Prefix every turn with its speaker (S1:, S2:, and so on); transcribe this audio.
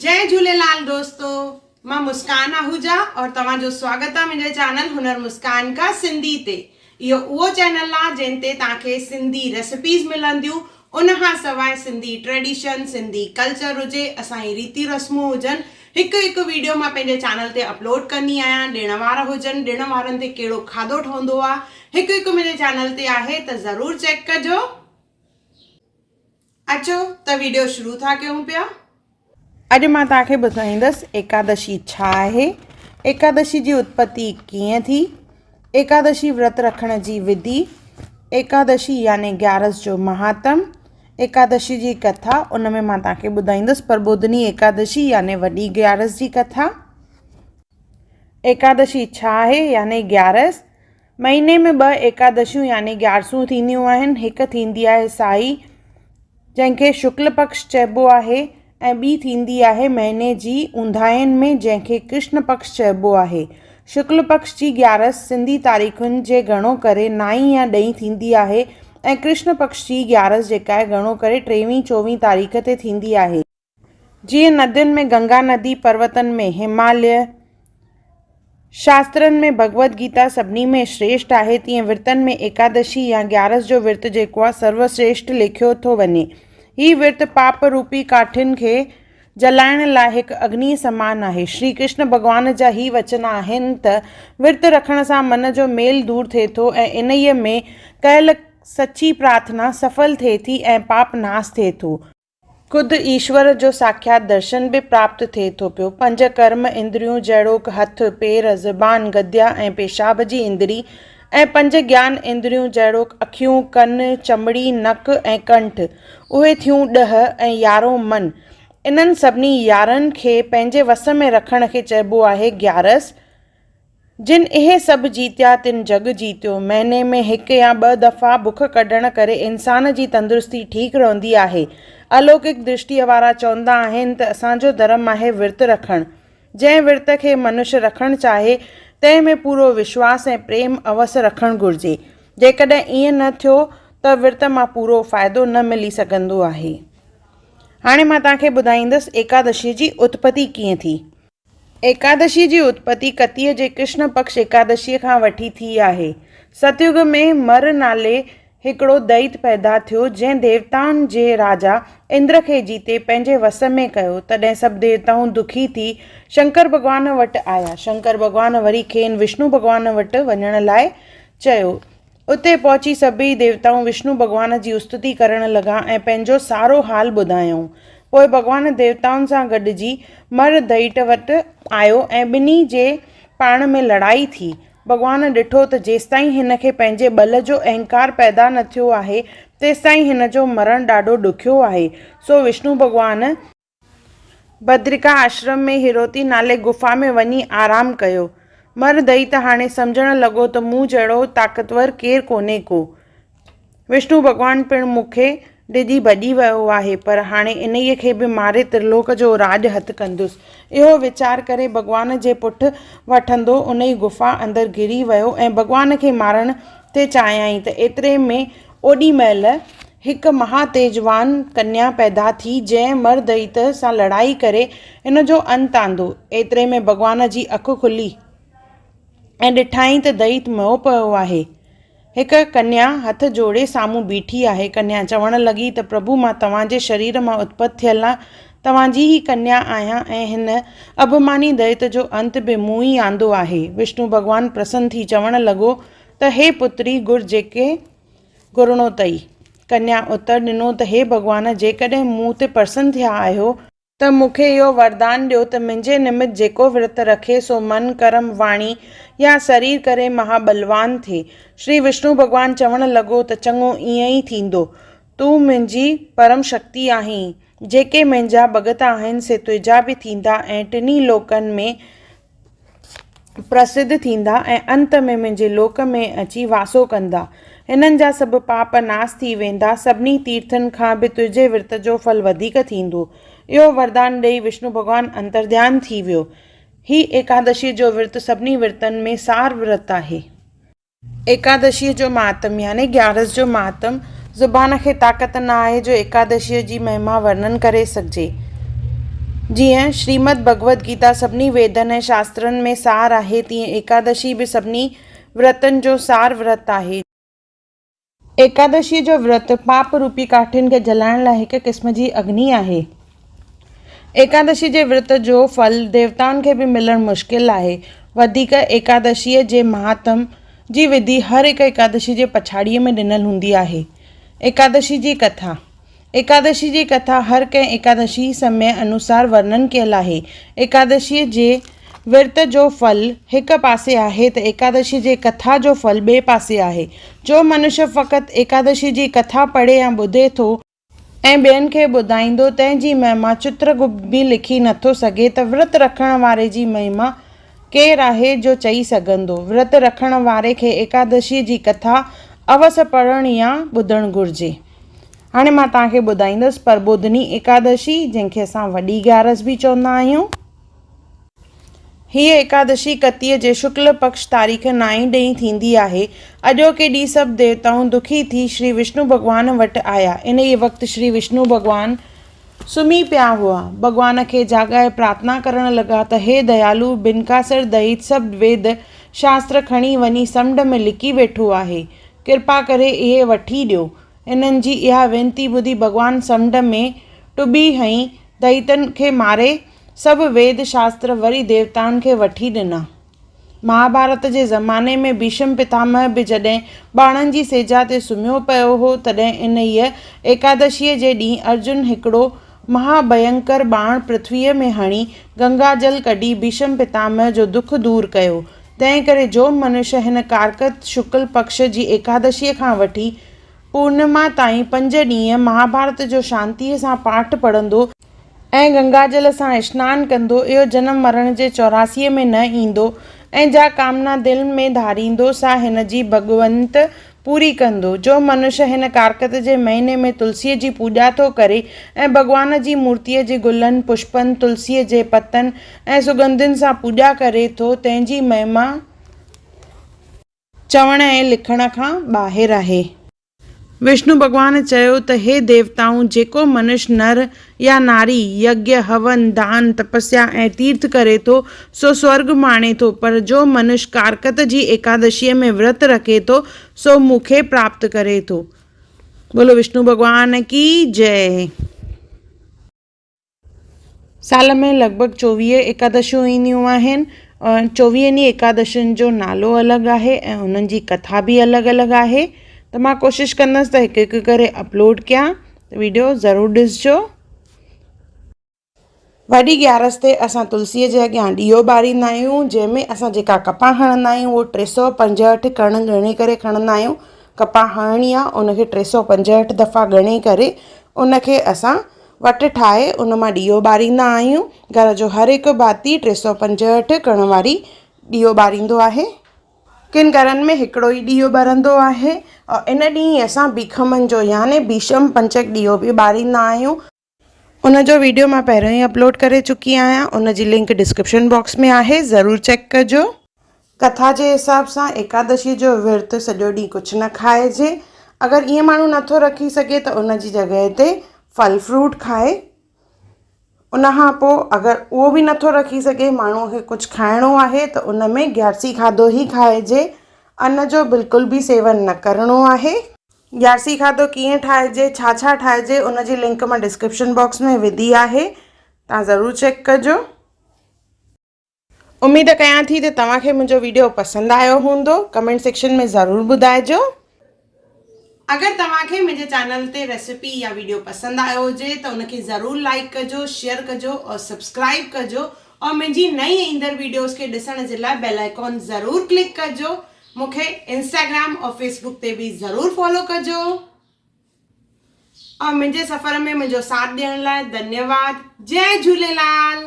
S1: جئي جهوليلال دوستو مان مسڪان آهوجا اور توهان جو سواگت آ منهنجي چينل هنر مسڪان کا سنڌي تي اهو اهو چينل آ جنهن تي توهان کي سنڌي ريسپيز ملنديون ان کان سواء سنڌي ٽريڊيشن سنڌي ڪلچر هجي اسان جي ريتي رسمون هجن هڪ هڪ ويڊيو مان پنهنجي چينل تي اپلوڊ ڪندي آهيان ڏڻ وار هجن ڏڻ وارن تي ڪهڙو کاڌو ٺهندو آ هڪ هڪ منهنجي چينل تي آهي ته ضرور چيڪ ڪجو. اچو ته ويڊيو شروع ٿا ڪيون پيا. اڄ مان توهان کي ٻڌائيندس ايڪادشي ڇا آهي، ايڪادشي جي اتپتي ڪيئن ٿي، ايڪادشي ورت رکڻ جي وڌي، ايڪادشي يعني گيارس جو مهاتم، ايڪادشي جي ڪٿا، ان ۾ مان توهان کي ٻڌائيندس پرٻوڌني ايڪادشي يعني وڏي گيارس جي ڪٿا. ايڪادشي ڇا آهي يعني گيارس، مهيني ۾ ٻه ايڪادشيون يعني گيارسون ٿينديون آهن. هڪ ٿيندي آهي سائي، جنهن کي شڪل پڪش چئبو آهي ۽ ٻي ٿيندي آهي مهيني جي اونداهين ۾ جنهن کي ڪرشن پڪش چئبو آهي. شڪل پڪش جي گيارس سنڌي تاريخن جي گهڻو ڪري نائين يا ڏهين ٿيندي آهي ۽ ڪرشن پڪش جي گيارس جيڪا آهي گهڻو ڪري ٽيويهين چوويهين تاريخ تي ٿيندي آهي. جيئن ندين ۾ گنگا ندي، پروتن ۾ هماليه، شاسترن ۾ ڀڳوت گيتا سڀني ۾ شريشٽ آهي، تيئن ورتن ۾ ايڪادشي يا گيارس جو ورت جيڪو آهي سرو شريشٽ ليکيو ٿو وڃي. هي ورت پاپ روپي ڪاٺين کي جلائڻ لاء هڪ اگنيء سمان آهي. شري ڪرشن ڀڳوان جا هي وچن آهن ته ورت رکڻ سان من جو ميل دور ٿئي ٿو ۽ انهيء ۾ ڪيل سچي پرارٿنا سڦل ٿئي ٿي ۽ پاپ ناس ٿئي ٿو. خود ايشور جو ساکيات درشن به پراپت ٿئي ٿو پيو. پنج ڪرم اندريون جهڙوڪ هٿ، پير، زبان، گديا ۽ پيشاب جي اندري ۽ پنج گيان اندريون جهڙوڪ اکيون، ڪن، چمڙي، نڪ ۽ ڪنٺ، اهي ٿيون ڏهه ۽ يارهون من. انهن سڀني يارهن کي پنهنجي وس ۾ رکڻ کي چئبو آهي گيارس. جن اهي سڀ جيتيا تن جڳ جيتيو. مهيني ۾ هڪ يا ٻه دفعا بک ڪڍڻ ڪري انسان جي تندرستي ٺيڪ رهندي آهي. الوڪڪ درشٽيء وارا چوندا آهن ته اسان جو ڌرم آهي ورت رکڻ. جنهن ورت کي منش رکڻ چاهي، تنهن ۾ پورو وشواس ۽ پريم اوس رکڻ گهرجي. جيڪڏهن ائين نه ٿيو ته ورت مان پورو فائدو نه ملي سگهندو آهي. هاڻي مان توهان کي ٻڌائيندس ايڪادشيء جي اتپتي ڪيئن ٿي. ايڪادشيء جي اتپتي ڪتيء جي ڪرشن پڪش ايڪادشيء کان وٺي ٿي آهي. ستيگ ۾ مر نالي هڪڙو دئيت پيدا ٿيو، جنهن ديوتائن جي راجا اندر کي جيتي پنهنجي وس ۾ ڪيو. تڏهن سڀ ديوتائون دکي ٿي شنڪر ڀڳوان وٽ آيا. شنڪر ڀڳوان وري کين وشنو ڀڳوان وٽ وڃڻ لاء چيو. اتي پهچي سڀيئي ديوتائون وشنو ڀڳوان جي استتي ڪرڻ لڳا ۽ پنهنجو سارو حال ٻڌايائون. پوء ڀڳوان ديوتائن سان گڏجي مر دئيٽ وٽ آيو ۽ ٻنهي جي پاڻ ۾ لڙائي ٿي. ڀڳوان ڏٺو ته جيستائين هن کي پنهنجي ٻل جو اهنڪار پيدا نه ٿيو آهي، تيستائين هن جو مرڻ ڏاڍو ڏکيو آهي. سو وشنو ڀڳوان. بدرڪا آشرم ۾ هيروتي نالي گفا ۾ وڃي آرام ڪيو. مر دئي ته هاڻي سمجهڻ لڳو ته مون جهڙو طاقتور ڪير ڪونهي ڪو. وشنو ڀڳوان پڻ مون کي ڊڄي ڀڄي ويو آهي، پر هاڻي انهيء کي به ماري ترلوڪ جو راڄ هٿ ڪندس. اهو ويچار ڪري ڀڳوان جي پٺ وٺندو انهي گفا اندر گهڙي ويو ۽ ڀڳوان کي مارڻ ٿي چاهيائين ته ايتري ۾ اوڏي مهل هڪ مها تيجوان ڪنيا پيدا ٿي، جنهن مر دئيت سان لڙائي ڪري هن جو انت آندو. ايتري ۾ ڀڳوان جي اک کلي ۽ ڏٺائين ته دئيت مئو پيو آهي. هڪ ڪنيا هٿ جوڙي سامهون بيٺي آهي. ڪنيا چوڻ لڳي ته پرڀو مان توهان جي شرير مان اتپت ٿيل توهان جي ئي ڪنيا آهيان ۽ هن اڀماني دئيت جو انت به مون ئي آندو آهي. وشنو ڀڳوان پرسن ٿي چوڻ لڳو ته هي پتري گر جيڪي گهرڻو اٿئي. ڪنيا اتر ڏنو ته هي ڀڳوان جيڪڏهن مون تي پرسن ٿيا آهيو، ته مون کي اهو وردان ڏيو ته منهنجي نمت جيڪو ورت رکي سو من، ڪرم، واڻي يا سرير ڪري مها ٻلوان ٿئي. شري وشنو ڀڳوان چوڻ لڳو ته چڱو ائين ئي ٿيندو. تون منهنجي پرم شڪتي آهين. جيڪي منهنجا ڀڳت آهن سي تنهنجا به ٿيندا ۽ ٽنهي لوڪن ۾ پرسڌ ٿيندا ۽ انت ۾ منهنجي لوڪ ۾ اچي واسو ڪندا. هنن جا سڀ پاپ ناس ٿي ويندا. سڀني تيرٿن کان به تنهنجي ورت جو ڦل وڌيڪ ٿيندو. اهو وردان ڏيئي وشنو ڀڳوان انترڌيان ٿي ويو. هي ايڪادشيء جو ورت سڀني ورتن ۾ سار ورت آهي. ايڪادشيء جو مهاتم يعني گيارس جو مهاتم، زبان کي طاقت نه آهي جو ايڪادشيء جي مهما ورنن ڪري سگهجي. جيئن شريمد ڀڳوت گيتا سڀني ويدن ۽ شاسترن ۾ سار آهي، تيئن ايڪادشي به سڀني ورتن جو سار ورت آهي. ايڪادشيء جو ورت پاپ روپي ڪاٺين کي جلائڻ لاء هڪ قسم جي اگني آهي. ايڪادشيء جي ورت جو ڦل ديوتائن کي به ملڻ مشڪل آهي. وڌيڪ ايڪادشيء جي مهاتم جي وڌي هر هڪ ايڪادشيء جي پڇاڙيء ۾ ڏنل هوندي آهي. ايڪادشي جي ڪٿا، ايڪادشي جي ڪٿا هر ڪنهن ايڪادشي سمي انوسار ورنن ڪيل آهي. ايڪادشيء جي ورت جو ڦل هڪ پاسي آهي ته ايڪادشيء جي ڪٿا جو ڦل ٻئي پاسي آهي. جو منشيه فقط ايڪادشيء جي ڪٿا پڙهي يا ٻڌي ٿو، ۽ ٻين کي ٻڌائيندو، تنهن جي مهما چترگپت به لکي نٿو سگهي ته ورت رکڻ واري جي مهما ڪير آهي جو چئي سگهندو. ورت رکڻ واري کي ايڪادشيء جي ڪٿا اوس پڙهڻ يا ٻڌڻ گهرجي. هاڻي مان توهان کي ٻڌائيندس پرٻوڌني ايڪادشي، جنهن کي اسان وڏي گيارس به چوندا آهيون. هيء ايڪادشي ڪتيء جي شڪل پڪش تاريخ نائين ڏينهن ٿيندي آهي. اڄوڪي ڏينهن سڀ ديوتائون دکي ٿي شري وشنو ڀڳوان وٽ آيا. انهيء وقت شري وشنو ڀڳوان سمهي پيا هئا. ڀڳوان کي جاڳائي پرارٿنا ڪرڻ لڳا ته هي ديالو بنڪاسر دئيت سڀ ويد شاستر کڻي وڃي سمنڊ ۾ لڪي ويٺو آهي. ڪرپا ڪري اهي وٺي ڏيو. انهن جي اها وينتي ٻڌي ڀڳوان سمنڊ ۾ ٽٻي هنئي دئيتن کي ماري سڀ ويد شاستر وري ديوتائن کي وٺي ڏنا. مهاڀارت جي زماني ۾ ڀيشم پتامهه به جڏهن ٻاڻن جي سيجا تي سمهيو پيو هو، تڏهن انهيء ايڪادشيء جي ڏينهن ارجن هڪڙو مها ڀينڪر ٻاڻ پرٿويء ۾ هڻي، گنگا جل ڪڍي ڀيشم پتامهه جو دک دور ڪيو. تنهنڪري جو منش هن ڪارڪت شڪل پڪش جي ايڪادشيء کان وٺي پورنما تائين پنج ڏينهن مهاڀارت جو شانتيء سان پاٺ پڙهندو ۽ گنگاجل سان اشنان ڪندو، اهو جنم مرڻ جي چوراسيء ۾ نه ايندو ۽ جا ڪامنا دل ۾ ڌاريندو، سا هن جي ڀڳونت پوري ڪندو. جو منش هن ڪارڪت جي مهيني ۾ تلسيء جي پوڄا ٿو ڪري ۽ ڀڳوان جي مورتيء جي گلن، پشپن، تلسيء جي پتن ۽ سڳنڌين سان پوڄا ڪري ٿو، تنهن جي مهما چوڻ ۽ لکڻ کان ٻاهر آهي. وشنو ڀڳوان چيو ته هي ديوتائون! جيڪو منش نر يا ناري يگيا، هون، دان، تپسيا ۽ تيرٿ ڪري ٿو، سو سورڳ ماڻي ٿو، پر جو منش ڪارڪت جي ايڪادشيء ۾ ورت رکي ٿو، سو مون کي پراپت ڪري ٿو. بولو وشنو ڀڳوان ڪي جئه. سال ۾ لڳ ڀڳ 24 ايڪادشيون اينديون آهن ۽ چوويهن ئي ايڪادشين جو نالو الڳ آهي ۽ انهن جي ڪٿا به الڳ الڳ آهي ته مان ڪوشش ڪندس ته هڪ هڪ ڪري اپلوڊ ڪيان ته ويڊيو ضرور ڏسجو. وڏي گيارس تي اسان تلسيء جي اڳيان ڏيئو ٻاريندا آهيون جنهن ۾ اسان جيڪا ڪپان هڻندا آهيون اهو 365 ڪڻ ڳڻي ڪري کڻندا آهيون ڪپان هڻڻي آهي ان کي 365 دفعا ڳڻي ڪري ان کي اسان وٽ ٺاهي ان مان ڏيئو ٻاريندا آهيون. گهر جو هر هڪ ڀاتي 365 ڪڻ واري ڏيئو ٻاريندو آهي. ڪن گهرن ۾ هڪڙو ئي ڏيئو ٻرندو آهي ۽ ان ڏينهن اسان بيکمن جو يعني ڀيشم پنچڪ ڏيئو به ٻاريندا آهيون. ان جو ويڊيو مان پهريون ئي اپلوڊ ڪري چڪي آهيان ان جي لنڪ ڊسڪرپشن باڪس ۾ آهي ضرور چيڪ ڪجو. ڪٿا جي حساب سان ايڪادشي جو ورت سڄو ڏينهن ڪجهه نه کائجي. اگر ائين ماڻهو نٿو رکي سگهي ته ان جي جڳهه تي ڦل فروٽ کائي. ان کان پوء اگر اهو به نٿو رکي سگهي ماڻهو کي ڪجهه کائڻو آهي ته ان ۾ گيارسي کاڌو ئي کائجي. ان جو بلڪل به سيون نه ڪرڻو آهي. گيارسي کاڌو ڪيئن ٺاهجي ڇا ڇا ٺاهجي ان جي لنڪ مان ڊسڪرپشن باڪس ۾ وڌي آهي توهان ضرور چيڪ ڪجو. اميد ڪيان ٿي ته توهان کي منهنجو ويڊيو پسند آيو هوندو ڪمينٽ سيڪشن ۾ ضرور ٻڌائجو. اگر توهان کي منهنجي چينل تي ريسيپي يا ويڊيو پسند آيو هجي ته ان کي ضرور لائيڪ ڪجو شيئر ڪجو اور سبسڪرائيب ڪجو اور منهنجي نئين ايندڙ ويڊيوز کي ڏسڻ جي لاء بيل آئيڪان ضرور ڪلڪ ڪجو مون کي انسٽاگرام اور فيسبوڪ تي به ضرور فالو ڪجو اور منهنجي سفر ۾ منهنجو ساٿ ڏيڻ لاء ڌنيواد جئي جهوليلال.